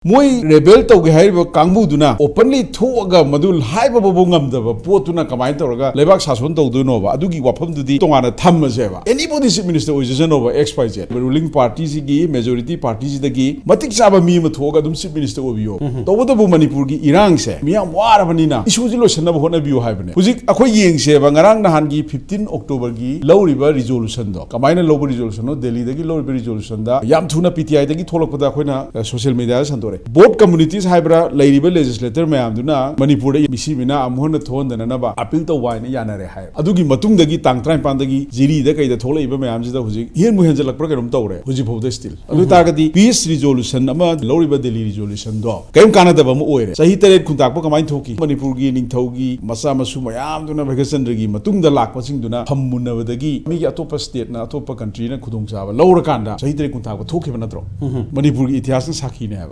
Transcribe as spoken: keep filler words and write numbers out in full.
ꯃꯣꯏ ꯔꯦꯕꯦꯜ ꯇꯧꯒꯦ ꯍꯥꯏꯔꯤꯕ ꯀꯥꯡꯕꯨꯗꯨꯅ ꯑꯣꯄꯟꯂꯤ ꯊꯣꯛꯑꯒ ꯃꯗꯨ ꯍꯥꯏꯕ ꯐꯥꯎꯕ ꯉꯝꯗꯕ ꯄꯣꯠꯇꯨꯅ ꯀꯃꯥꯏꯅ ꯇꯧꯔꯒ ꯂꯩꯕꯥꯛ ꯁꯥꯁꯣꯟ ꯇꯧꯗꯣꯏꯅꯣꯕ? ꯑꯗꯨꯒꯤ ꯋꯥꯐꯝꯗꯨꯗꯤ ꯇꯣꯉꯥꯟꯅ ꯊꯝꯃꯁꯦꯕ꯫ Anybody chief minister ꯑꯣꯏꯖꯁꯅꯣꯕ, X Y Z꯫ Ruling party ꯁꯤꯒꯤ majority party ꯁꯤꯗꯒꯤ ꯃꯇꯤꯛ ꯆꯥꯕ ꯃꯤ ꯑꯃ ꯊꯣꯛꯑꯒ ꯑꯗꯨꯝ chief minister ꯑꯣꯏꯕꯤꯌꯣ꯫ ꯎꯝ꯫ ꯇꯧꯕꯇꯕꯨ ꯃꯅꯤꯄꯨꯔꯒꯤ ꯏꯔꯥꯡꯁꯦ ꯃꯤꯌꯥꯝ ꯋꯥꯔꯕꯅꯤꯅ issue ꯁꯤ ꯂꯣꯏꯁꯤꯟꯅꯕ ꯍꯣꯠꯅꯕꯤꯌꯨ ꯍꯥꯏꯕꯅꯦ꯫ ꯍꯧꯖꯤꯛ ꯑꯩꯈꯣꯏ ꯌꯦꯡꯁꯦꯕ, ꯉꯔꯥꯡ ꯅꯍꯥꯟꯒꯤ fifteen October ꯒꯤ ꯂꯧꯔꯤꯕ resolution ꯗꯣ, ꯀꯃꯥꯏꯅ ꯂꯧꯕ resolution ꯅꯣ? ꯗꯦꯜꯂꯤꯗꯒꯤ ꯂꯧꯔꯤꯕ resolution ꯗ ꯌꯥꯝ ꯊꯨꯅ P T I ꯗꯒꯤ ꯊꯣꯛꯂꯛꯄꯗ ꯑꯩꯈꯣꯏꯅ, ꯑ, social media ꯗ ꯁꯟꯗꯣꯔꯛꯑꯦ꯫ Both communities ꯍꯥꯏꯕ꯭ꯔꯥ, ꯂꯩꯔꯤꯕ legislator ꯃꯌꯥꯝꯗꯨꯅ ꯃꯅꯤꯄꯨꯔꯗ ꯃꯤꯁꯤ ꯃꯤꯅꯥ ꯑꯃꯨꯛ ꯍꯟꯅ ꯊꯣꯛꯍꯟꯗꯅꯅꯕ appeal ꯇꯧꯕ ꯍꯥꯏꯅ ꯌꯥꯅꯔꯦ ꯍꯥꯏ꯫ ꯑꯗꯨꯒꯤ ꯃꯇꯨꯡꯗꯒꯤ ꯇꯥꯡ ꯇꯔꯥꯅꯤꯄꯥꯟꯗꯒꯤ ꯖꯤꯔꯤꯗ ꯀꯩꯗ ꯊꯣꯛꯂꯛꯏꯕ ꯃꯌꯥꯝꯁꯤꯗ ꯍꯧꯖꯤꯛ ꯍꯦꯟꯕꯨ ꯍꯦꯟꯖꯜꯂꯛꯄ꯭ꯔꯥ ꯀꯩꯅꯣꯝ ꯇꯧꯔꯦ ꯍꯧꯖꯤꯛ ꯐꯥꯎꯗ still꯫ ꯑꯗꯨ ꯎꯝ꯫ ꯑꯣꯏꯇꯥꯔꯒꯗꯤ peace resolution ꯑꯃ ꯂꯧꯔꯤꯕ ꯗꯦꯜꯂꯤ resolution ꯗꯣ ꯀꯔꯤꯝ ꯀꯥꯟꯅꯗꯕ ꯑꯃ ꯑꯣꯏꯔꯦ꯫ ꯆꯍꯤ ꯇꯔꯦꯠ ꯈꯨꯟꯇꯥꯛꯄ ꯀꯃꯥꯏꯅ ꯊꯣꯛꯈꯤ? ꯃꯅꯤꯄꯨꯔꯒꯤ ꯅꯤꯡꯊꯧꯒꯤ ꯃꯆꯥ ꯃꯁꯨ ꯃꯌꯥꯝꯗꯨꯅ ꯚꯥꯒ꯭ꯌꯆꯟꯗ꯭ꯔꯒꯤ ꯃꯇꯨꯡꯗ ꯂꯥꯛꯄꯁꯤꯡꯗꯨꯅ ꯐꯝ ꯃꯨꯟꯅꯕꯗꯒꯤ ꯃꯤꯒꯤ ꯑꯇꯣꯞꯄ state ꯅ, ꯑꯇꯣꯞꯄ country ꯅ ꯈꯨꯗꯣꯡꯆꯥꯕ ꯂꯧꯔꯀꯥꯟꯗ ꯆꯍꯤ ꯇꯔꯦꯠ ꯈꯨꯟꯇꯥꯛꯄ ꯊꯣꯛꯈꯤꯕ ꯅꯠꯇ꯭ꯔꯣ? ꯎꯝ꯫ ꯃꯅꯤꯄꯨꯔꯒꯤ ꯏꯇꯤꯍꯥꯁꯅ ꯁꯥꯈꯤꯅꯦ ꯍꯥꯏꯕ꯫